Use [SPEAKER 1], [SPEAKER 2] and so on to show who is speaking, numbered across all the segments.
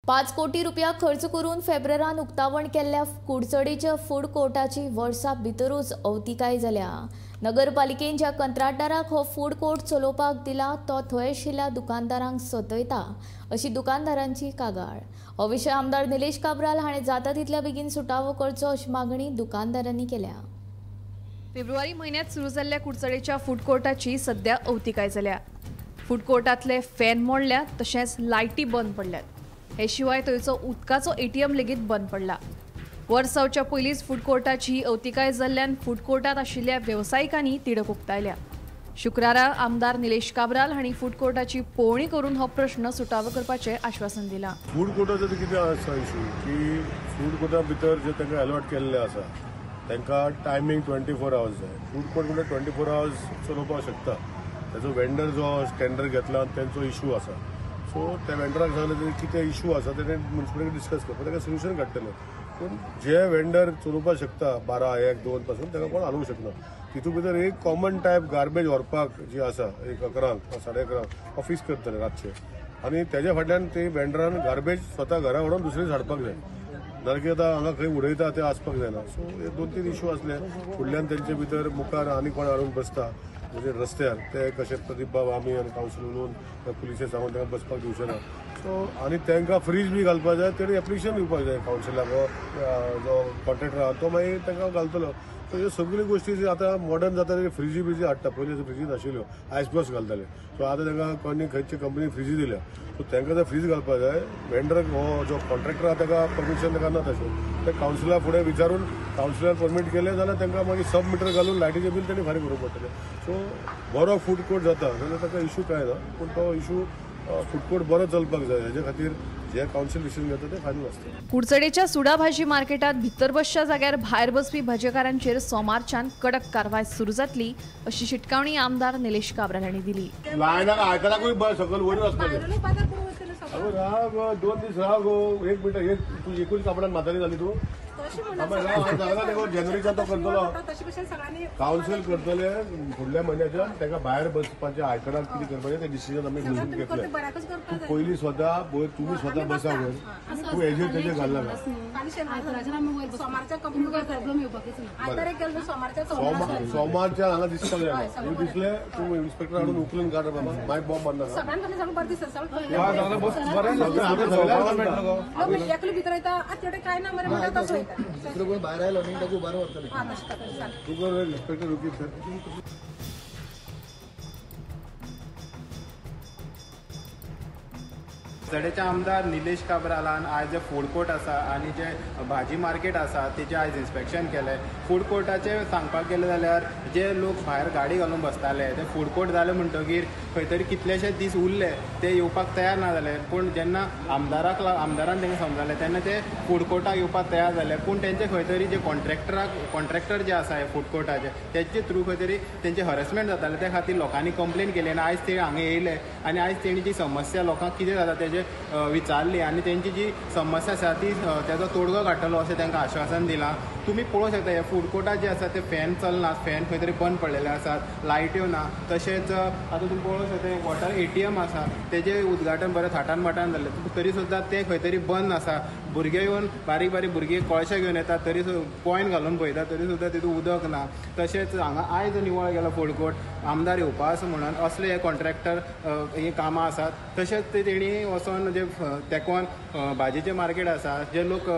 [SPEAKER 1] 5 कोटी रुपया खर्च करून फेब्रेरान उक्तावण केल्ल्या कुडचडेच्या फूड कोर्टाची वर्सा भितरूच अवतिकाय जाल्या। नगरपालिकेन ज्या कंत्राटदाराक हो फूड कोर्ट चलोवपाक दिला तो थंय आशिल्ल्या दुकानदारांक सतयता अशी दुकानदारांची कागाळ। हो विशय आमदार निलेश काब्राल हाणें जाता तितल्या बेगीन सुटावो करचो अशी मागणी दुकानदारांनी केल्या।
[SPEAKER 2] फेब्रुवारी म्हयन्यांत सुरू जाल्ल्या कुडचडेच्या फूड कोर्टाची सध्या अवतिकाय जाल्या। फूड कोर्टांतले फॅन मोडल्यात तशेंच लायटी बंद पडल्यात। हे शिवाय थंयचो उदकाचो एटीएम लेगीत बंद पडला। वर्स जावच्या पयलींच फूड कोर्टाची अवतिकाय जाल्ल्यान फूड कोर्टांत आशिल्ल्या वेवसायिकांनी तिडक उक्तायल्या। शुक्रारा आमदार निलेश काब्राल हांणी फूड कोर्टाची पळोवणी करून हो प्रश्न सुटावो करपाचें आश्वासन दिलां।
[SPEAKER 3] फूड कोर्टाचो कितें आसा इशू की फूड कोर्टा भितर जे तांकां अलॉट केल्ले आसा तांकां टायमींग 24 आवर्स जाय। फूड कोर्ट म्हणल्यार 24 आवर्स चलोवपाक शकता। ताचो वेंडर जो टेंडर घेतला तेंचो इशू आसा। सो त्या वेंडराक सांगलें कितें इशू आसा तेणें म्युनिसिपलिटी डिस्कस करपाक ताका सोल्युशन काडटलें। पूण जे वेंडर चलोवपाक शकता 12, 1, 2 पासून ताका कोण हालोवंक शकना। तितून भितर एक कॉमन टायप गार्बेज व्हरपाक जी आसा एक 11 साडे 11 ऑफीस करतले रातचे आनी तेज्या फाटल्यान ते वेंडरान गार्बेज स्वता घरा व्हरून दुसरे हाडपाक जाय, नाजाल्यार कितें आतां हांगा खंय उडयता ते आसपाक जायना। सो हे 2-3 इशू आसले फुडल्यान तेंचे भितर मुखार आनी कोण हाडून बसता म्हणजे रस्त्यार ते कशे प्रदीप बाब आमी आनी कावन्सील उलोवन पुलिसे सांगून तांकां बसपाक दिवचे ना। सो आनी तांकां फ्रीज बी घालपाक जाय, तेणी एप्लिकेशन दिवपाक जाय कावन्सिलाक, जो कॉन्ट्रॅक्टर आहा तो मागीर तांकां घालतलो। सो ह्यो सगळ्यो गोश्टी जे आतां मॉडर्न जाता ते फ्रिजी बिजी हाडटा। पयलीं फ्रिजी नाशिल्ल्यो, आयस ब्लॉक्स घालताले। सो आतां तांकां कोणी खंयची कंपनी फ्रिजी दिल्या, सो तांकां जर फ्रीज घालपाक जाय वेंडर हो जो कॉन्ट्रॅक्टर आहा ताका परमिशन ताका ना तशें ते कावन्सिला फुडें विचारून कावन्सिलान परमीट केलें जाल्यार तांकां मागीर सब मिटर घालून लायटीचें बील तांणी फारीक करूंक पडटलें। सो बरो फूड कोर्ट जाता जाल्यार ताका इशू कांय ना, पूण तो इशू फूड कोर्ट बरो चलपाक जाय हेजे खातीर जे कावन्सिल डिसिजन घेता ते फायनल आसता।
[SPEAKER 2] कुडचडेच्या सुडा भाजी मार्केटात भितर बसच्या जाग्यार भायर बसपी भाजेकारांचेर सोमारच्यान कडक कारवाय सुरू जातली अशी शिटकावणी आमदार निलेश काब्राल हांणी दिली।
[SPEAKER 3] लायनाक आयकलाकूय सकयल वयर वचपाक राव, 2 दीस राव गो, 1 मिनट, एक तूं एकूच कापडान म्हातारी जाली तूं। जानेवारीच्या तो करतलो कावन्सिल करतले फुडल्या म्हयन्याच्या ताका भायर बसपाचें आयकणाक कितें करपाचें तें डिसिजन आमी घेतलें। तूं पयलीं स्वता तुमी स्वता बसा वयर, तूं हेजेर तेजेर घालना। सोमारच्या हांगा दिसपाक जायना, दिसलें तूं इन्स्पेक्टर हाडून उखलून काड बाबा, मागीर बॉम्ब मारना।
[SPEAKER 4] बाहेर आयलो न्ही ताका उबारून व्हरतले।
[SPEAKER 3] तुका इन्स्पेक्टर रुकी सर।
[SPEAKER 5] कुडचडेचे आमदार निलेश काब्रालान आयज जे फूड कोर्ट आसा आनी जे भाजी मार्केट आसा तेजें आयज इन्स्पेक्शन केलें। फूड कोर्टाचें सांगपाक गेलें जाल्यार जे लोक भायर गाडी घालून बसताले ते फूड कोर्ट जालें म्हणटगीर खंय तरी कितलेशे दीस उरले ते येवपाक तयार ना जाले। पूण जेन्ना आमदारान तांकां समजालें तेन्ना ते फूड कोर्टाक येवपाक तयार जाले। पूण तेंचे खंय तरी जे कॉन्ट्रॅक्टर जे आसा हे फूड कोर्टाचे तेजे थ्रू खंय तरी तेंचे हरेसमेंट जातालें, त्या खातीर लोकांनी कंप्लेन केली आनी आयज ते हांगा येयले आनी आयज तेणी जी समस्या लोकांक कितें जाता तेजे विचारली आनी तेंची जी समस्या आसा ती तेजो तोडगो काडटलो अशें तांकां आश्वासन दिलां। तुमी पळोवंक शकता हे फूड कोर्टात जे आसा ते फॅन चलना, फॅन खंय तरी बंद पडलेले आसात, लायट्यो ना। तशेंच आतां तुमी पळोवंक शकता वॉटर एटीएम आसा तेजें उद्घाटन बरें थाटान माटान जालें तरी सुद्दां तें खंय तरी बंद आसा। भुरगे येवन बारीक बारीक भुरगे कोळशे घेवन येतात तरी कॉयन घालून पळयता तरी सुद्दां तितून उदक ना। तशेंच हांगा आयज निवळ गेलो फूड कोर्ट आमदार येवपा आसा म्हणून असले हे कॉन्ट्रॅक्टर ही कामां आसात। तशेंच ते तेणी वचोन जे तेकोन भाजयेचें मार्केट आसा जे लोक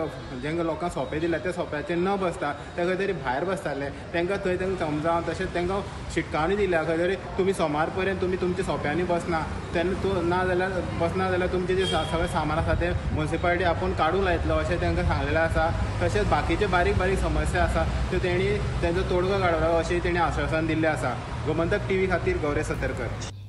[SPEAKER 5] जेंका लोकांक सोंपे दिल्या त्या सोंप्याचेर न बसता ते खंय तरी भायर बसताले तांकां थंय तांकां समजावन तशेंच तांकां शिटकावणी दिल्या खंय तरी तुमी सोमार पर्यंत तुमी तुमच्या सोंप्यांनी बसना तेन्ना तूं ना जाल्यार बसना जाल्यार तुमचें जें सगळें सामान आसा तें म्युनिसिपालिटी आपूण काडूंक लायतलो अशें तांकां सांगलेलें आसा। तशेंच बाकीचे बारीक बारीक समस्या आसा त्यो तेणी तेंचो तोडगो काडलो अशें तेणी आश्वासन दिल्लें आसा। गोमंतक टीव्ही खातीर गौरेश सतरकर।